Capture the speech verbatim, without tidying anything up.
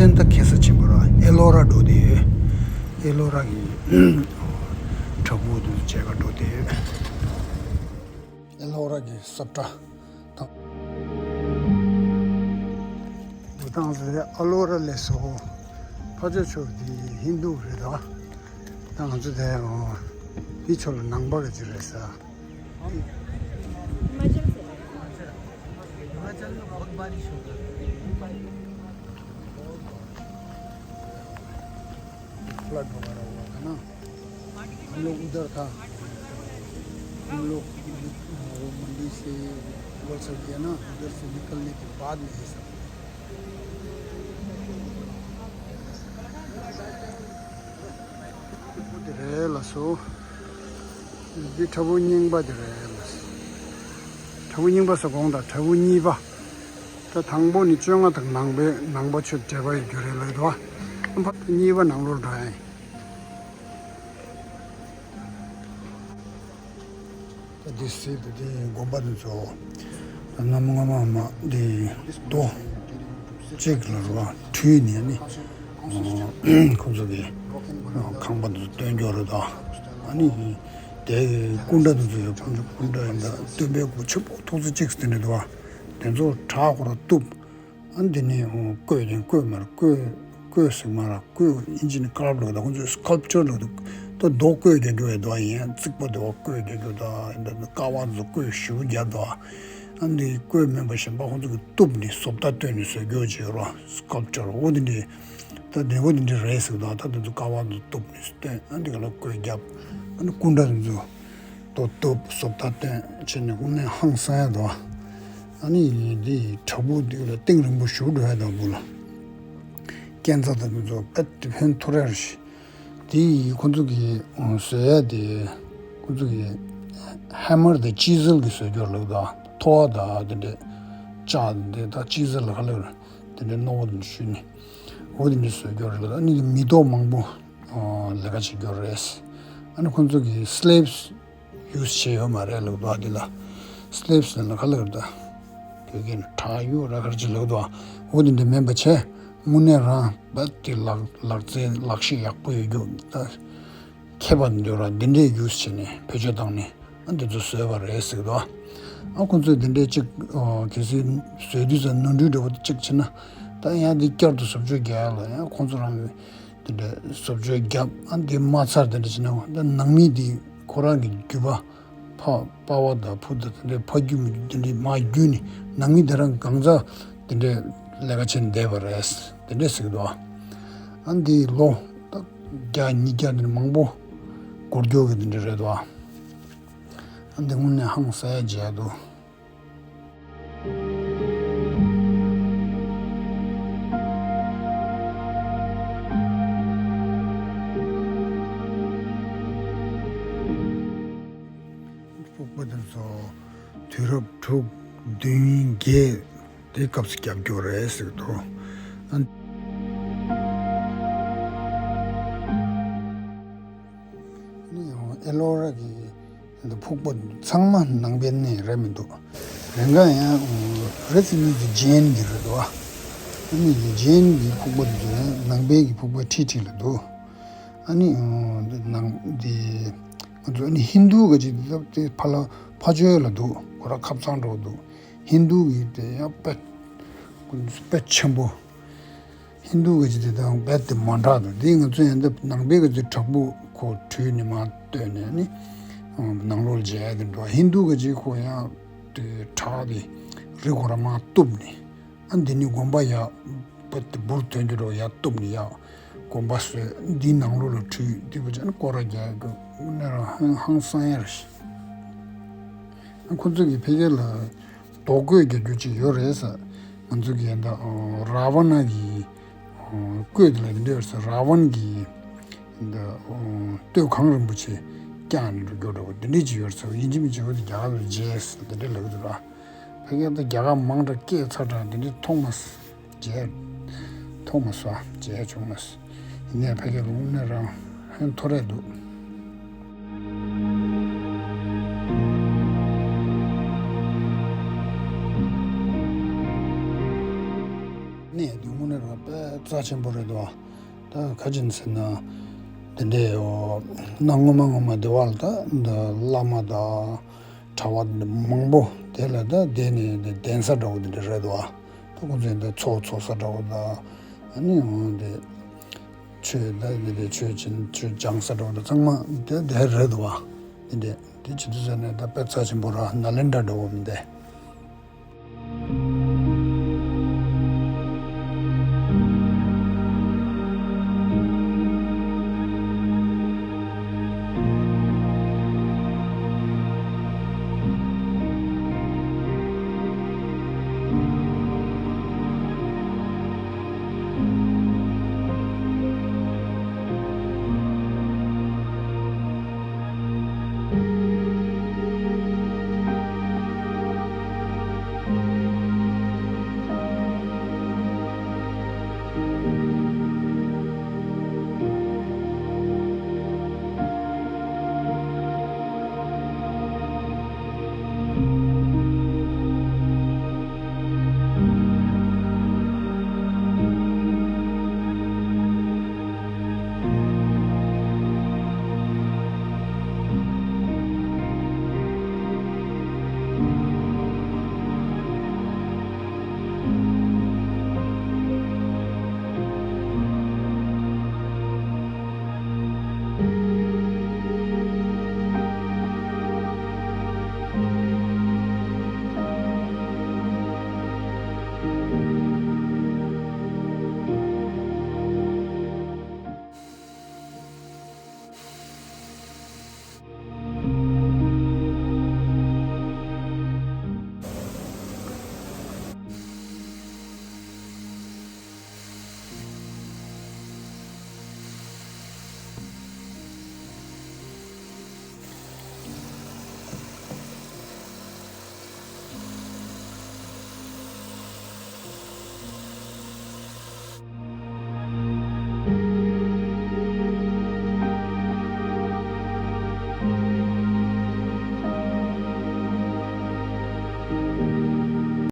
ད་ཁེ་ས་ཆེན་པོ་ར་ཨེ་ལོ་ར་འགྲོ་བསྡད་ཡོད། ཨེ་ལོ་ར་གི་བྲག་ཕུག་དེ་ཚོ་མཇལ་ག་འགྲོ་བསྡད་ཡོད། ཨེ་ལོ་ར་གི་ས་བཀྲ་དང་། འདུག་སྟངས་དེ་ཨེ་ལོ་ར་ལས་སོ། ཕ་ཇོ་ཕྱོགས་དེ་ཧིན་དུ་རེད་ད། ད་ང་ཚོ་དེ་འདི་ཕྱོགས་ལ་ནང་པ་གི་ཅིག་རེད་ས། हिमाचल से है। हिमाचल में बहुत बारिश होगा। फ्लड वगैरह हुआ था ना, हम लोग उधर था, हम लोग, अ, वो मंडी से वलसड गया ना, उधर से निकलने के बाद में ये सब। དེ་རེད་ལགས་སོ། འདི་བྲག་ཕུག་རྙིང་པ་དེ་རེད་ལགས་སོ། བྲག་ཕུག་རྙིང་པ་ཟེར་དགོངས་དག་བྲག་ཕུག་གཉིས་པ། ད་དང་པོ་ནི་བཅོ་ལྔ་དང་ནང་པའི་ནང་པ་ཆོས་འབྲེལ་བ་ཡི་རྒྱུ་རེད་ལབ་འདུག་བ། གཉིས་པ་ནང་ལོགས་འགྲོ་ཡིན། ད་འདི་སྲིད་དེ་དེ་དགོན་པ་དེ་ཚོ། གནམ་སྔ་མ་མ་དེ་རྡོ་གཅིག་ལ་རུ་བ་བྲུས་ནས་ནི། ཁོང་ཚོ་གི་ཁང་པ་དེ་ཚོ་སྟོན་རྒྱུ་རེད་ད། ཨ་ནི་དེ་སྐུ་འདྲ་དེ་ཚོ་ཡོད། ཁོང་ཚོ་སྐུ་འདྲ་ཡིན་ད་སྟོན་པའི་སྐུ་ཆེན་པོ་ཐོག་ཚོ་གཅིག་དེ་འདྲ་འདུག་བ། དེ་ཚོ་བྲག་ཁོ་ར་གཏུབ། ཨ་འདི་ནི་བརྐོས་ཀྱང་བརྐོས་མ་རེད། བརྐོས་བརྐོས་ཟེར་མ་རེད། བརྐོས་ཨིན་ཇི་ནི་སྐལ་པ་ལབ་ད། ཁོང་ཚོས་སི་ཀལ་པ་ཅར་ལབ་འདུག་ད་རྡོ་བརྐོས་ཀྱང་རྒྱུ་ཡོད་དོ། ཡིན་རྩིག་པ་དེ་བ་བརྐོས་ཀྱང་རྒྱུ་ད། ཡིན་ད་ཀ་བ་ཚོ་བརྐོས་ཞིབ་རྒྱབ་དོ། ཨ་འདི་བརྐོས་མིན་པ་གཞན་པ་ཁོང་ཚོ་གི་གཏུབ་ནི་བཟོ་ལྟ་བཏོན་ནི་བཟོ་རྒྱུ་བྱེད་རོ། སི་ཀལ་པ་ཅར་འོ་དེ་འདྲའི་ད་བདེ་བོ་དེ་འདྲའི་རེད་ཟེར་དོ། ད་དེ་ཚོ་ཀ་བ་ཚོ་གཏུབ་ནི་བཏོན། ཨ་འདི་ག་ལ་བརྐོས་རྒྱབ། ཨ་ནི་སྐུ་འདྲ་དེ་ཚོ། ཏོ་ཏོ་བཟོ་ལྟ་བཏོན་བྱས་ནས་དངོས་གནས་ཧང་སང་ཡ་དོ། ཨ་ནི་འདི་བྲག་ཕུག་འདི་ལ་གཏིང་རིང་པོ་ཞིག་འགྲོ་ཡ་དང་བུ་ལ། སྐས་འཛེག་དང་འདི་ཚོ་དཔེ་དེ་ཕན་ཐོགས་རེ་རེ་ཞིག་དེ་ཁོ་ཚོ་གི་བཟོ་ཡ་དེ་ཁོ་ཚོ་གི་ཧེ་མར་དང་ཅི་སེལ་གི་བཟོ་རྒྱུ་ལབ་དང་ཐོ་བ་དང་དེ་འདྲས་ལྕགས་དེ་དང་ཅི་སེལ་ལ་ཁ་ལེ་དེ་འདྲས་རྣོ་བོ་དེ་འདྲས་བཤུས་ནས་འོ་དེ་འདྲས་བཟོ་རྒྱུ་རེད། ཨ་ནི་མེ་ཏོག་མང་པོ། ལས་ཀ་བྱེད་རྒྱུ་རེད། ཨ་ནི་ཁོང་ཚོ་གིས་སི་ལེབ་སི་ཡུ་སི་བྱས་ཡོད་མ་རེད་ལབ་འདུག་ཨ་འདི་ལ། སི་ལེབ་སི་ལབ་ན་ག་ལབ་རེད་ད། བོད་སྐད་ནས་བྲག་ཡུ་ར་ག་རེ་ཅིག་ལབ་འདུག་ཨ། འོ་དེ་འདྲ་མིན་པ་བྱས། དངོས་གནས་རང་རྦད་དེ་ལག་ལག་རྩལ་ལག་ཤེས་ཡག་པོ་ཡོད་རྒྱུ་ད། མཁས་པ་འདི་འདྲ་འདི་འདྲས་ཡུ་སི་བྱས་ནས་བེད་སྤྱོད་བཏང་ནས་ཨ་འདི་ཚོ་བཟོས་པ་རེད་ཟེར་གི་འདུག་ཨ། ཨ་ཁོང་ཚོས་འདི་འདྲས་ཅིག་གལ་སྲིད་བཟོས་དུས་ཙམ་ནོར་འཁྲུལ་འདྲ་བོ་ཅིག་བྱས་ན་ད་ཡང་འདི་བསྐྱར་དུ་བཟོ་བཅོས་རྒྱག་ཡ་ལ་ཡང་ཁོང་ཚོ་རང་གི་དེ་འདྲའི་བཟོ་བཅོས་བརྒྱབ། ཨ་འདི་མ་ཚར་དེ་འདྲ་བྱས་ན་ད་ནང་མི་འདི་ཁོ་རང་གི་རྒྱུད་པ་ཕ་པ་ཕ་དང་བུ་དང་དེ་འདྲའི་ཕ་རྒྱུད་མི་རྒྱུད་དེ་འདྲའི་མ་རྒྱུད་ནི་ནང་མི་དེ་རང་གང་ཟག་དེ་འདྲའི་ལས་ཀ་བྱས་ནས་བསྡད་པ་རེད། དེ་འདྲས་ཟེར་གི་འདུག་ཨ། ཨ་འདི་ལོ་ད་བརྒྱ་ཉིས་བརྒྱ་དེ་འདྲ་མང་པོ་འགོར་རྒྱུ་གི་དེ་འདྲ་རེད་འདུག་ཨ། ཨ་འདི་དངོས་གནས་ཧང་སང་ཡ་མཇལ་འདུག་ཕུག་པ་དེ་ཚོ་དུས་རབས་དྲུག་བདུན་བརྒྱད་དེའི་སྐབས་སུ་བརྒྱབ་རྒྱུ་རེད་ཟེར་གི་འདུག་ཨ་ནི་ཨེ་ལོ་ར་གི་འདི་ཕུག་པ་ཚང་མ་ནང་པའི་གནས་རེད་མི་འདུག་རེ་འགའ་ཡང་རེ་ཚིག་གཉིས་ཀྱི་ཇེན་གྱི་རེད་འདུག་ཨ་ནི་ཇེན་གྱི་ཕུག་པ་འདི་ཚོ་ཡང་ནང་པའི་གི་ཕུག་པ་ཁྲིད་ཁྲིད་ལ་འདུག་ཨ་ནི་ནང་འདི་ང་ཚོ་ཨ་ནི་ཧིན་དུ་ག་ཅིག་འདི་ཚོ་དེ་ཕ་ལ་ཕ་ཆོས་ལ་འདུག་ཁོ་ར་ཁབ་ཚང་འགྲོ་འདུག་ཧིན་དུ་གི་དེ་ཡང་དཔེ་དཔེ་ཆེན་པོ། ཧིན་དུ་གི་ཅིག་དེ་དང་རྦད་དེ་མ་འདྲ་འདུག་དེ་ང་ཚོ་ཡང་འདི་ནང་པའི་གི་ཅིག་བྲག་ཕུག་ཁོ་བྲུས་ནས་མར་བཏོན་ནས་ནི་ནང་ལོགས་ལ་མཇལ་ཡ་དེ་འགྲོ། ཧིན་དུ་གི་ཅིག་ཁོ་ཡང་དེ་བྲག་དེ་རི་ཁོ་ར་མར་གཏུབ་ནས་ཨ་འདི་ནི་དགོན་པ་ཡ་རྦད་དེ་འབུར་ཐོན་རྒྱུ་འགྲོ་ཡ་གཏུབ་ནས་ཡ་དགོན་པ་བཟོས། འདི་ནང་ལོགས་ལ་བྲུས་འདི་བུ་ཅན་སྐོར་ར་རྒྱག་གི་ནི་རང་ཧང་སང་ཡ་རེད། ཁོ་ཚོ་གི་ཕ་གི་ལ་རྡོ་བརྐོས་རྒྱག་རྒྱུ་ཅིག་ཡོད་རེད་ཟེར། ང་ཚོ་གི་ད་ར་བ་ན་གི་སྟོད་དེ་ལ་འདི་འདྲ་ཡོད་ཟེར། ར་བ་ན་གི་ད་སྟོད་གངས་རིན་པོ་ཆེ་བརྐྱངས་ནས་འགྲོ་རྒྱུ་འདྲ་བོ་འདི་འདྲ་ཅིག་ཡོད་ཟེར། ཡིན་གཅིག་མིན་གཅིག་འོ་དེ་རྒྱ་གར་ལ་མཇལ་ཟེར་འདི་འདྲ་ལབ་ཀྱི་འདུག་ར། ཕ་གི་ད་རྒྱ་གར་མང་དྲགས་སྐད་ཚ་དྲགས་འདི་འདྲ་མཐོང་མ་སོང་། མཇལ་མཐོང་མ་སོང་། མཇལ་བྱུང་མ་སོང་། ཡིན་ནའི་ཕ་གི་ལ་དངོས་གནས་རང་ཧོན་ཐོར་རེ་འདུག་གནས་འདི་དངོས་གནས་རང་དཔེ་ རྩ་ཆེན་པོ་རེད་དོ། ད་ག་ཅིན་ཟེར་ན། དེ་འདྲའི་ཡོ། གནའ་སྔོན་མ་སྔོན་མ་དེ་བར་ལ་ད་འདི་བླ་མ་དང་གྲྭ་པ་མང་པོ་དེ་ལ་ད་བསྡད་ནས་འདི་གདན་ས་འདྲ་བོ་དེ་འདྲ་རེད་དོ། ད་ཁོང་ཚོས་འདི་ཚོགས་འཚོགས་ས་འདྲ་བོ་དང་། ཨ་ནི་འོང་དེ་ཆོས་ད་འདི་འདྲའི་ཆོས་ཆེན་ཆོས་སྦྱང་ས་འདྲ་བོ་དང་ཚང་མ་དེ་དེ་རེད་དོ། དེ་འདྲའི་དེ་ཅི་འདྲ་ཟེར་ན་ད་དཔེ་རྩ་ཆེན་པོ་ར་ནཱ་ལེནྡྲ་འདྲ་བོ་མི་འདི།